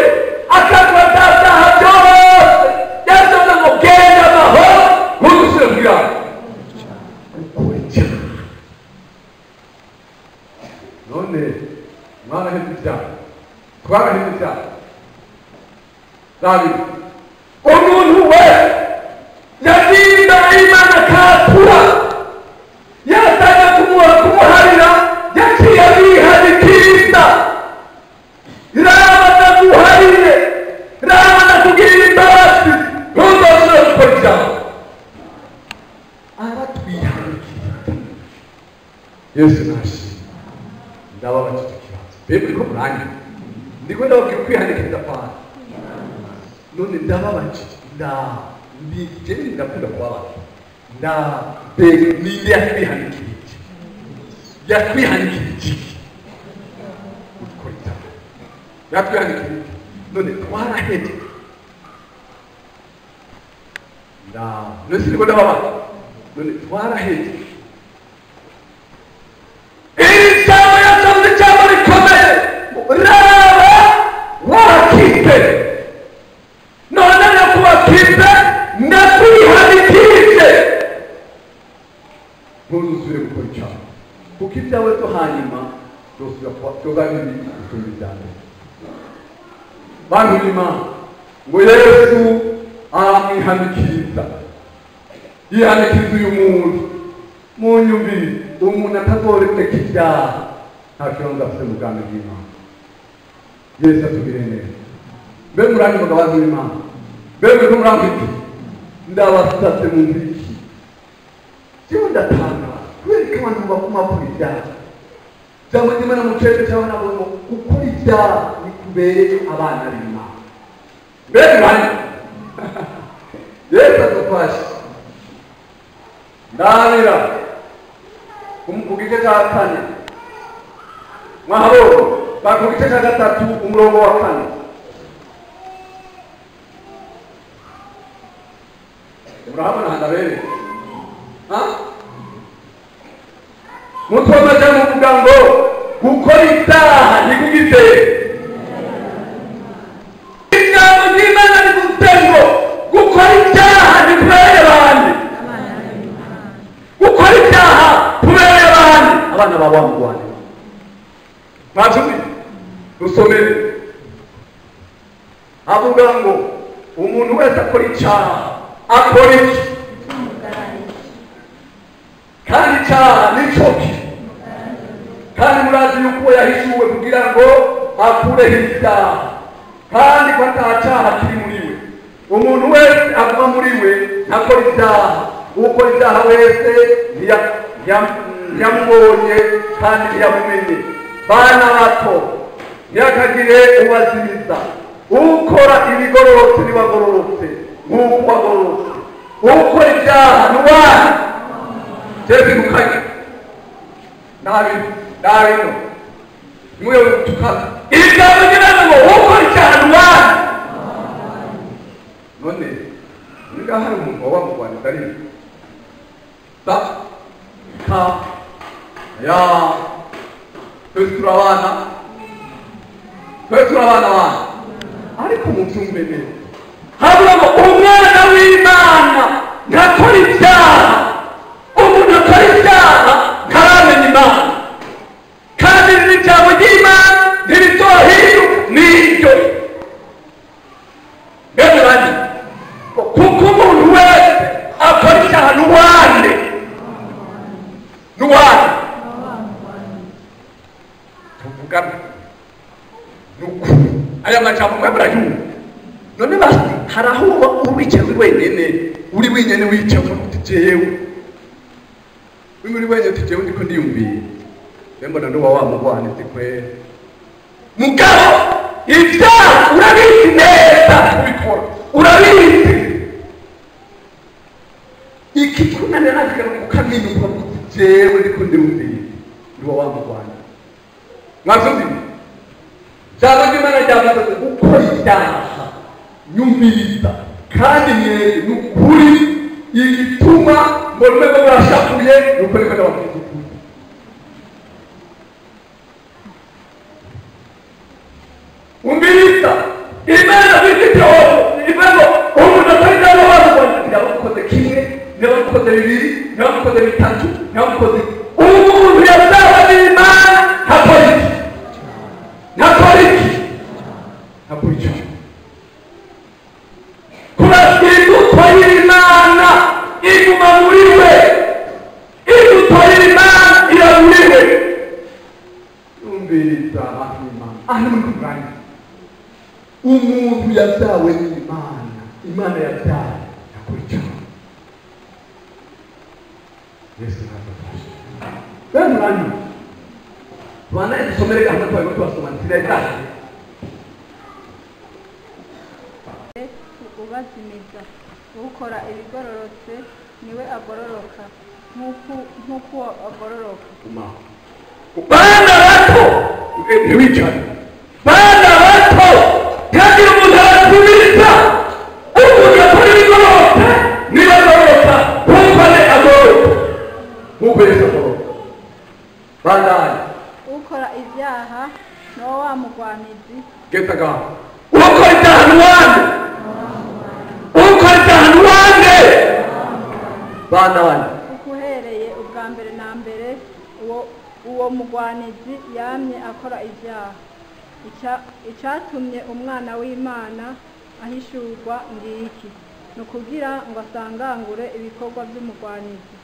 akatura bya byaha byose, yavuze ngo genda amahoro ntuzusubire kugira gukora icyaha. Twarahebye ibyaha. Zabiri umuntu wese yagiye imbere y'Imana akatura, yatangiye kumuharira, yaciye abihanikiriza. Raba ndaguharire, raba ndakugirira imbabazi, ntuzosubire gukora ibyaha. Aratwihanikiriza. Yesu nashimwe. Ndababajije ikibazo. Mbega uriko muranyumva? Ndiko ndababwira ukwihanikiriza kwanjye. None ndababajije, jewe ndakunda kubabaza. Mbega ninde yatwihanikirije? Yatwihanikirije iki? Gukora ibyaha. Yatwihanikirije. None twarahebye. None siniko ndababaza. None twarahebye. Iri jambo yatanze ijambo rikomeye. Raba wakize. None nakubakize, ndakwihanikirije. Ntuzusubire gukora icyaha. Kuko ibyawe byo hanyuma byosubira kuba byoba bibi gusumba ibya mbere. Bantu b'Imana, ngo Yesu aramwihanikiriza. Yihanikiriza uyu muntu. Munyumvire, umuntu atazoreka ibyaha nta kibanza afite mu bwami bw'Imana. Yesu atugire neza. Mbe muranyumvaga bantu b'Imana? Mbe muriko murampita? Ndabasatse mumvire iki? Jewe ndatangara kubera ko abantu baguma bakora ibyaha. Jambo ry'Imana mu cece cy'abana ngo gukora ibyaha bikubereye abana b'Imana. Mbe muranyumva? Yesu adufashe. Ndabira ku gice cya kane. Mwahabonye? Ku gice cya 3 umurongo wa 4. Murahabona handabere? Mutwe w'amajambo uvuga ngo gukora ibyaha ntikugize. Ijambo ry'Imana rivuze ngo gukora ibyaha ntikubereye abandi. Gukora ibyaha kubereye abandi. Abana ba wa mugwane. Mwabyumvise? Dusomere. Avuga ngo umuntu wese akora icyaha akora iki? Kandi icyaha nico ki? Kandi murazi yuko yahishuwe kugira ngo akureho ibyaha, kandi ko ata cyaha kiri muri we. Umuntu wese aguma muri we ntakora ibyaha. Ukora ibyaha wese ntiyamubonye kandi ntiyamumenye. Bana bato, ntihakagire ubazimiza. Ukora ibigororotse niwagororotse nk'uko wagororotse. Ukora ibyaha ni uwanyu. Jewe ntukanye. Nabino. Nimwe utukana. Ijambo ry'Imana ngo ukora icyaha ni uwanyu. None niba hari umuntu waba mugwaneza ari sa ka ya twese turabana, twese turabana bana. Ariko mubyumve neza. Havuga ngo umwana w'Imana ntakora ibyaha. Umuntu akora ibyaha ntaramenya Imana. Kandi iri jambo ry'Imana ntirizohinduka n'iryo. Mbega bandi, kuko umuntu wese akora icyaha n'uwande. N'uwande. Tuvugana. N'ukuri. Aya majambo mwe murayumva. None basi hari aho uba wicaye uri wenyene, uri wenyene wicaye ukavuga uti jewe. Uri wenyene uti jewe ndiko ndiyumviye. Mbe mbona nduba wa mugwanezi kweri. Mugabo ibyaha urabizi neza kubikora. Urabizi. Ikikunanira ukamenya ukavuga uti jewe ndiko ndiyumviye. Nduba wa mugwanezi. Mwavyumvise? Jambo ry'Imana ryavuze ngo gukora ibyaha nyumviriza kandi mwebwe ni ukuri igituma mbona ko murashakuye ni uko niko ndababwira ukuri. Umviriza Imana ifite Imana umuntu atari nabo barwanya ntiyabakoze kimwe ntiyabakoze bibiri ntiyabakoze bitatu ntiyabakoze. Umuntu yazawe n'Imana ntakora iki? Ntakora iki? Aho muri kumuranya umuntu yabyawe n'Imana, Imana yabyaye yakora icyaha. Yesu nadufashe. Bene muranyuma tubandanye dusomere gahunda twariko tubasoma ntiretahe. Ubazimiza ukora ibigororotse niwe agororoka nk'uko agororoka. Bana bato ntiwicare, bana bato ntihagira umuntu abatumiriza. Umuntu akora ibigororotse niwe agororoka nk'uko ane agororoka, nk'uko Yesu agororoka. Bandanye. Ukora ibyaha niwo wa mugwanizi. Geta ngaho. Ukora ibyaha ni uwande? Ukora ibyaha ni uwande? Bandanye. Kuko uhereye ubwa mbere na mbere uwo mugwanizi yamye akora ibyaha. Icyatumye umwana w'Imana ahishurwa ngiki ni ukugira ngo asangangure ibikorwa by'umugwanizi.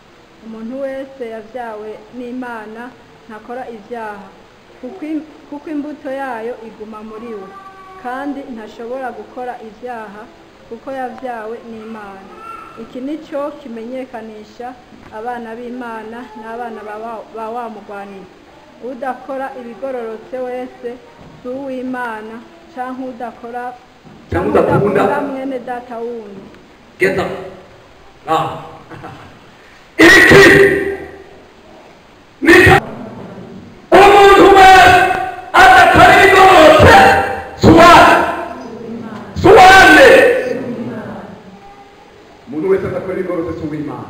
Umuntu wese yabyawe n'Imana ntakora ibyaha, kuko imbuto yayo iguma muri we, kandi ntashobora gukora ibyaha kuko yabyawe n'Imana. Iki ni cyo kimenyekanisha abana b'Imana n'abana ba wa mugwanizi. Udakora ibigororotse wese si uw'Imana, canke udakora mwene data wundi. Geza. Iki nicyo umuntu wese adakora ibigororotse si uwande, si uwande. Umuntu wese adakora ibigororotse si uw'Imana.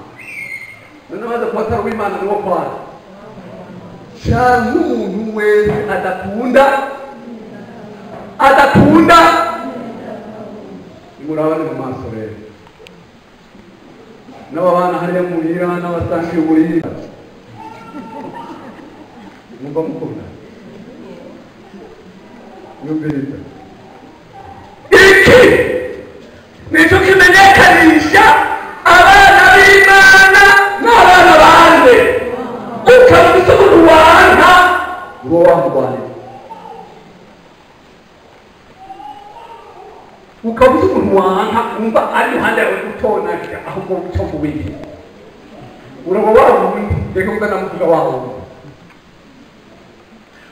None baza kuba atari uw'Imana ni uwo kwana. Canke umuntu wese adakunda nimurabane mu maso rero n'ababana hariya muhira n'abasangiye uburira mwumva mukunda nyumviriza. Iki nicyo kimenyekanisha abana b'Imana n'abana bande. Ukaba ufise umuntu wanka uwo wamugwanira, ukaba ufise umuntu wanka wumva ari iruhande yawe utonaka ahubwo uco mubibi uraba wa wundi, reka kuza namuvuga wa wundi.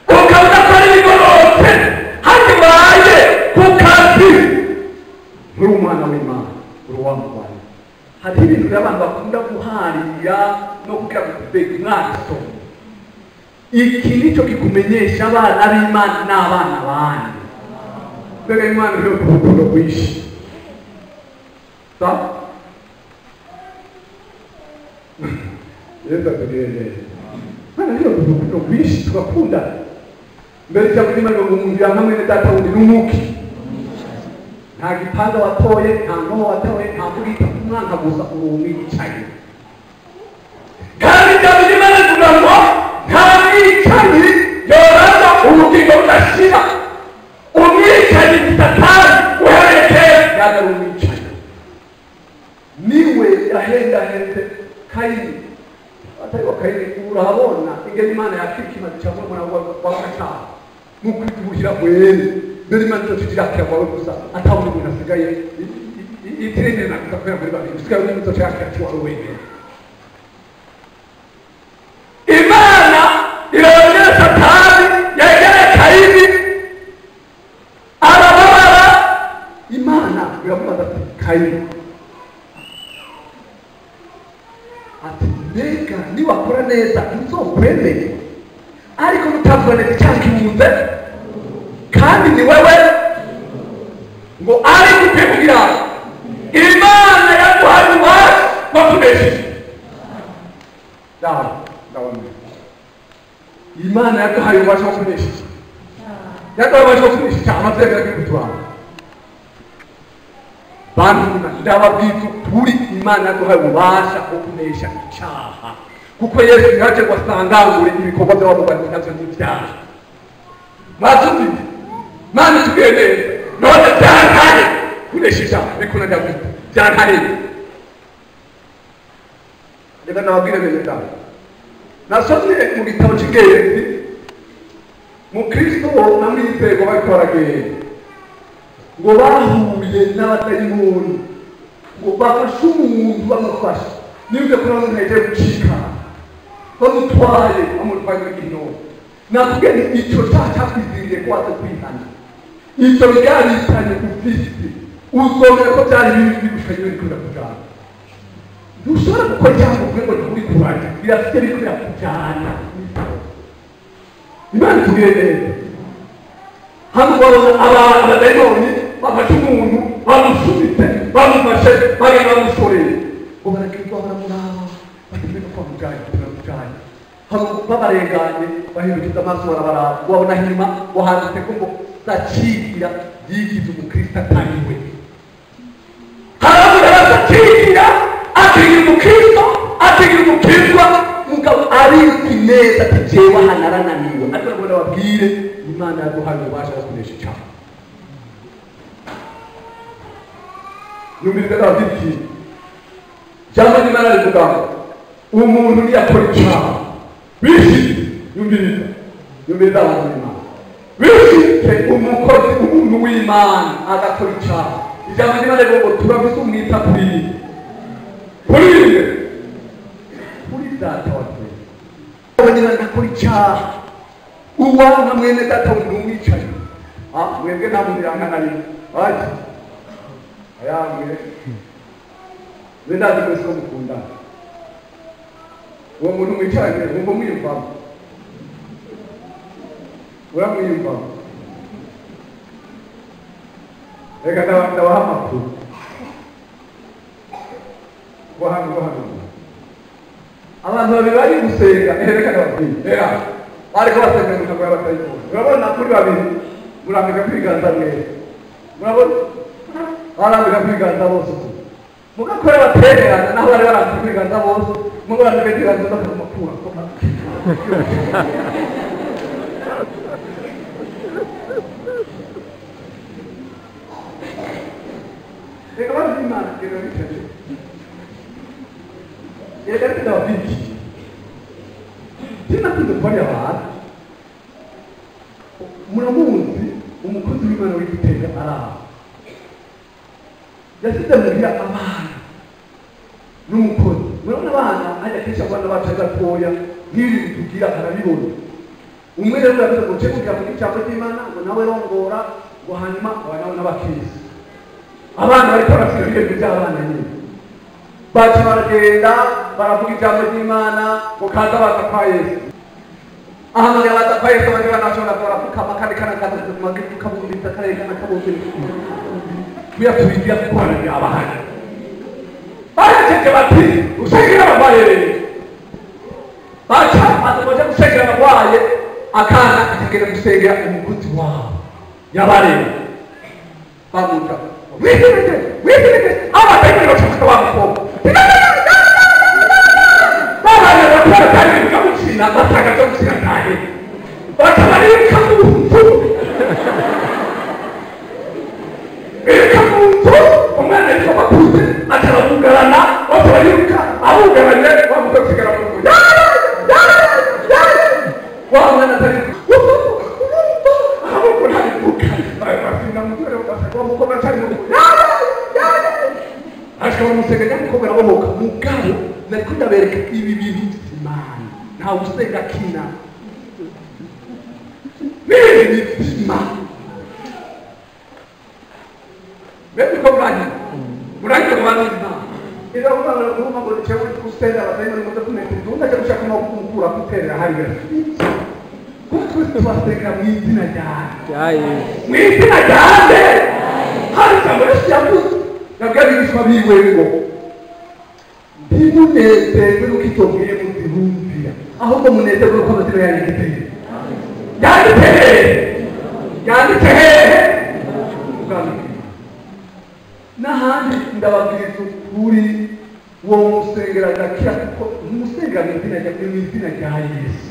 Ukaba udakora ibigororotse handi ubaye ku kazi, nturi umwana w'Imana, uri uwamugwanira. Hariho ibintu rero abantu bakunda guharira no kugira ngo mbega mwagisoma. Iki nicyo kikumenyesha abana b'Imana n'abana bandi. Mbega Imana iriho urukundo rwinshi. Sa? Yesu atugirire neza. Imana iriho urukundo rwinshi tugakundana. Mbere ijambo ry'Imana ngo umuntu yanka mwene data wundi n'umuki. Nta gipanga watoye, nta nkoho watoye, nta mbugita, umwanka gusa uri umwicanyi. Kandi ijambo ry'Imana rivuga ngo nta mwicanyi yorana ubugingo budashira. Umwicanyi ni Satani uhereye kera yaje ari umwicanyi. Niwe yahendahenze Kayini. Atari wa Kayini urabona ingene Imana yakira ikimazi ca murumuna wa Gacana. Mu kwitubuhira mwene mbere Imana izoca irakira kwawe gusa atawundi muntu asigaye itirinde na gusa kubera muri babiri usigaye undi izoca yakira ciwawe wenyene. Imana irongera Satani yegere Kayini arababara. Imana iramubaza ati Kayini, ati mbega niwakora neza ntuzokwemere, ariko nutavuga neza icyaha kibuze kandi ni wewe ngo ari kugira Imana yaduhaye ububasha bwo kunesha. Ndabona Imana yaduhaye ububasha bwo kunesha, yaduhaye ububasha bwo kunesha icyaha. Amategeko agiye kutubaho bantu, ndababwiza ukuri, Imana yaduhaye ububasha bwo kunesha icyaha, kuko Yesu yaje ngo asangangure ibikorwa by'abamugwanyi navyo n'ibyaha. Mwabyumvise? Mana itubwiye neza. None byantaye kunesha icyaha bikunanira gute? Byantaye. Reka nababwire bene data, nasomye mu gitabo cy'ingenzi Mukristo namwizego bariko baragenda ngo bahuye n'abadayimoni ngo bafashe umuntu bamufashe nibyo kuri umuntu yagiye gucika bamutwaye bamutwaye muri gihinomu nakubwiye nti icyo cyaha cyakwiziriye ko waza kwihana icyo byarihitanye ufite uzomera ko byari bigushanye biriko birakujana ntushobora gukora icyaha ngo uvuge ngo nturikurane birafite biriko birakujana Imana itugire neza hano babona abadayimoni bafashe umuntu bamusunitse bamufashe bagenda bamushoreye ngo baragirwa baramuraba batemeka kwa muganga turamujanye hano babarenganye bahindukiza amaso barabaraba wabona inyuma wahanditse ko ngo Zacigira yigize umukristo atari we haravuga Zacigira atigira umukristo atigira umukizwa mugabo arizi neza ati jewe aha narananiwe ariko ngo ndababwire Imana yaduhaye ububasha bwo kunesha icyaha numviriza ndababwira ikintu ijambo ry'Imana rivuga ngo umuntu niyakora icyaha bishitse yumviriza yumviriza abantu b'Imana bishitse umukozi umuntu w'Imana agakora icyaha ijambo ry'Imana rivuga ngo turafise umwita kuri kuri kuri data wa twese abanyina ndakora icyaha uwanka mwene data wundi umwicaye mwebwe nta muntu yankana rimwe aje ayamwe we ndazi mwese ko mukundana uwo muntu mwicaranye wumva mwiyumvamo uramwiyumvamo reka ndabaha amakuru guhana abantu babiri bari gusenga reka ndababwire bariko basenga mu ntango y'abatayimoni urabona kuri babiri murambika kwiganza mwese murabona barambika kwiganza bose mugakora batererana naho bari barambika kwiganza bose mugorambika kwiganza bakamakura reka bazi Imana genda bicaye reka reka ndababwire sinakunze kubarira abantu muramuzi umukozi w'Imana w'igitega araho yasize muhira abana n'umukozi murabona abana hajya kenshi abana bacu ari batoya nk'ibi bitubwira arabibona umwe rero yavuze ngo nce kugira ngo ijambo ry'Imana ngo nawe rongora ngo hanyuma aba nawe n'abakirisi abana bariko barasiga ibintu by'abana nyine baca baragenda baravuga ijambo ry'Imana ngo kaza baza kwa Yesu ahamagara baza kwa Yesu abandi bana bashobora barapfukama kandi kana kaza kabumviriza karegana kabumviriza kuyatubigira kuko abahana baraceje bati usengera abarwaye rero baca baza gusengera abarwaye akana akagenda gusengera umukozi wabo yabareba bamuja witireke witireke abatayimoni bashaka wa mukobwa babana batwara kandi bikamukina batanga byo gukina tahe bakabarika mu nzu birika mu nzu umwana yitwa bakuze atarabugarana bose bariruka abugaranye bamuka gusigara mu nzu wa mwana atari ahubwo ntabivuga basina mu nzu wa mukobwa atari mu nzu ashobora gusenga nyamukobwa arabohoka mugabo nariko ndabereka ibi bintu by'Imana ntawe usenga akina n'ibi by'Imana mbese ko murangiye ku bantu b'Imana iravuga ngo urumva ngo nicewe gusenga abatayimoni muze kuneteza undi ajya gushaka no kumukura guterera hariya kuko twese tubasenga mu izina ryawe mu izina ryawe hari ijambo Yesu yavuze yabwiye abigishwa biwe ngo ntimunezerwe nuko icyo mbwiye muzihumvira ahubwo munezerwe nuko amazina yanyu yanditse yanditse hehe yanditse hehe n'ahandi ndababwiriza ukuri uwo musengera agakira kuko umusengera mu izina rya Yesu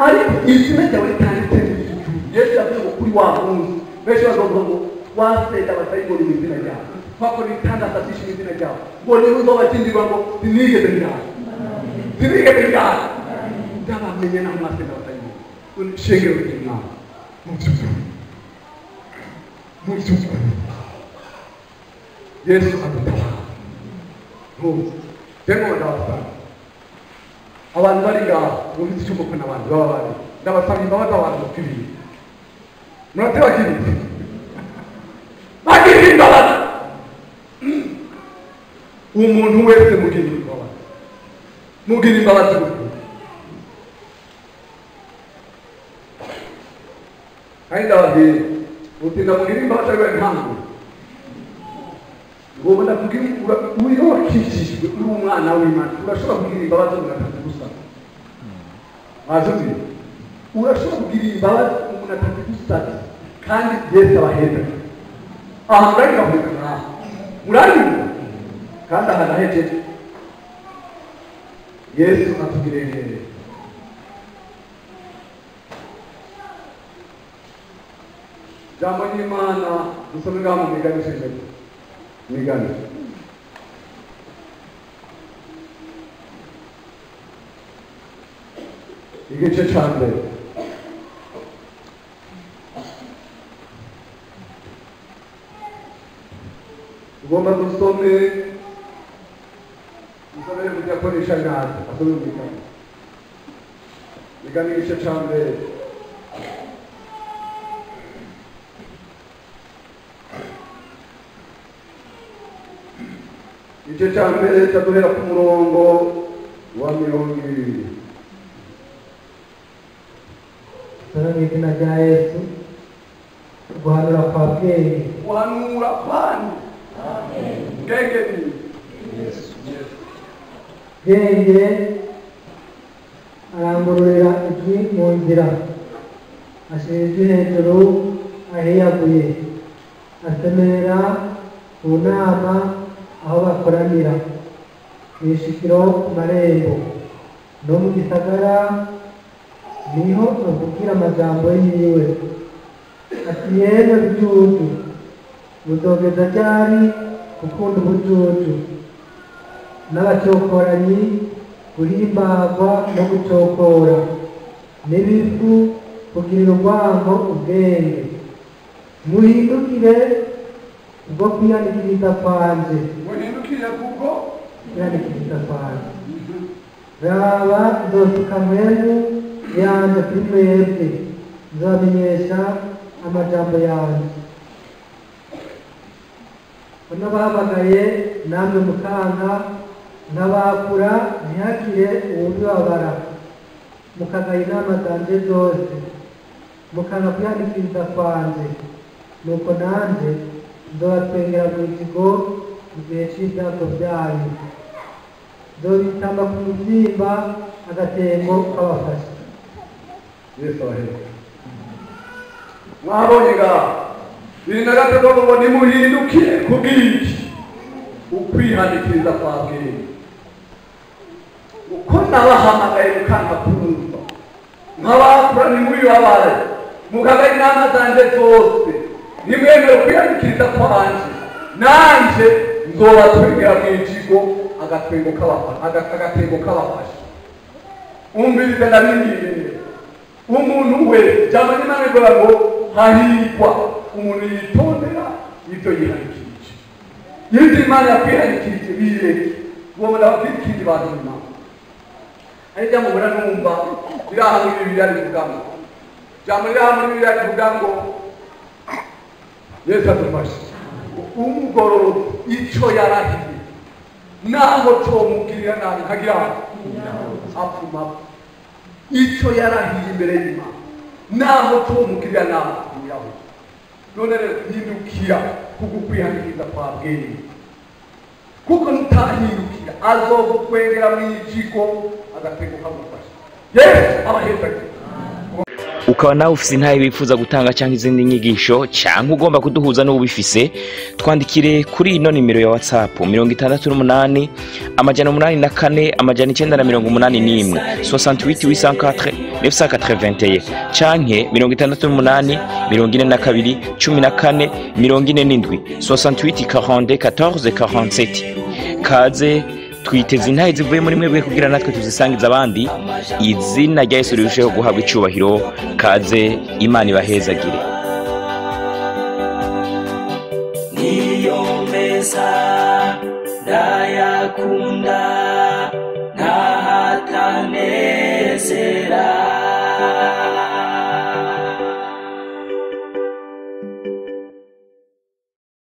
ariko izina ryawe ritanditse mu ijuru Yesu yavuze ngo kuri wa munsi benshi bazovuga ngo twasenga abatayimoni mu izina ryawe twakora ibitangaza byinshi mu izina ryawe ngo niba uzobakindirwa ngo sinigeze njyana sinigeze njyana ndabamenye naho mwasenga abatayimoni Shengero ry'Imana mu by'ukuri, mu by'ukuri Yesu adutabara. Ntubu ndabasaba abantu bari ngaho bumvise icyo mbona, n'abandi baba bari, ndabasaba imbabazi abantu bapfiriye. Murateba kiri bagirira imbabazi umuntu wese, mugirira imbabazi, mugirira imbabazi n'ukuri. Kandi ndababwira utinda mugira imbabazi ariwe ntango ngomba kugira. Uriho wakijijwe, uri umwana w'Imana, urashobora kugira imbabazi umuntu atazigusaba. Wazuzi urashobora kugira imbabazi umuntu atazigusabye, kandi Yesu abaheza aha. Murarira kuza ngaha, murarira kandi aha nahejeje. Yesu atugirire neza. Jambo ry'Imana dusome ngaha mu Migani ishize, Migani igice ca mbere. Tugomba dusome, dusomere mu diakonisha nabi asome Migani, Migani igice ca mbere. Igice ca mbere cyaduhera ku murongo wa 20. Soma mu izina rya Yesu. Guhanura kwa Bwenge. Guhanura kwani Bwenge ni Bwenge arangururira ijwi mu nzira, ashyira ijwi hejuru ahiyaguye, asemerera ku nama aho bakoranira, mu ishikiro ku marembo no mu gisagara niho avugira amajambo yiwe, ati: "Yemwe bijuju, muzogeza ryari gukunda ubujuju, n'abacokoranyi guhimbagwa no gucokora, n'ibifu kugirira urwango ubwenge? Muhindukire ubwo kwihanikiriza kwanje." Muhindukire kubwo kwihanikiriza kwanje. "Raba, nzosuka mpwemu yanje kuri mwebwe, nzobamenyesha amajambo yanje. Ko nabahamagaye namwe mukanka, nkabakura ntihagire uwubibabara, mukagaya inama zanje zose, mukanga kwihanikiriza kwanje, nuko nanje nzobatwengera mu ijigo mu gihe c'ibyago byanyu, nzobitamba ku muvyimba agatembo kabafasha." Yesu abaheza. Mwabonye ngaho 23 ngo nimuhindukire kubw'iki ukwihanikiriza kwa Bwenge, uko nabahamagaye mukanga kumva, nkabakura ntimubibabare, mukagaya inama zanje zose, nimwemere kwihanikiriza kwanje, nanje nzobatwengera mu ijigo agatwengo kabafasha. Umviriza, ndabinginze umuntu wese, jambo ry'Imana rivuga ngo hahirwa umuntu yitondera ibyo yihanikirije. Ibyo Imana yakwihanikirije bireke. Uwo ndababwira ikindi, bantu b'Imana, ari jambo mbona numva riri aha muri Bibiliya rivuga ngo, jambo riri aha muri Bibiliya rivuga ngo, Yesu adufashe, umugororotsi ico yarahiye naho comugirira nabi ntagira apfuma. Ico yarahiye imbere y'Imana naho comugirira nabi apfumiraho. None rero hindukira kugukwihanikiriza kwa Bwenge, kuko nutahindukira azogukwengera mw'ijiko agatego kamufasha. Yesu abaheza. Ukaba nawe ufise intahe wifuza gutanga cyangwa izindi nyigisho, cyangwa ugomba kuduhuza n'ubifise, twandikire kuri ino nimero ya WhatsApp: 68 804 981, 68 804 981, canke 68 42 14 47, 68 42 14 47. Kaze. Twiteze intahe zivuye muri mwebwe kugira natwe tuzisangize abandi, izina rya Yesu rirusheho guhabwa icubahiro. Kaze, Imana ibahezagire. Niyo meza ndayakunda, ntahatanezera.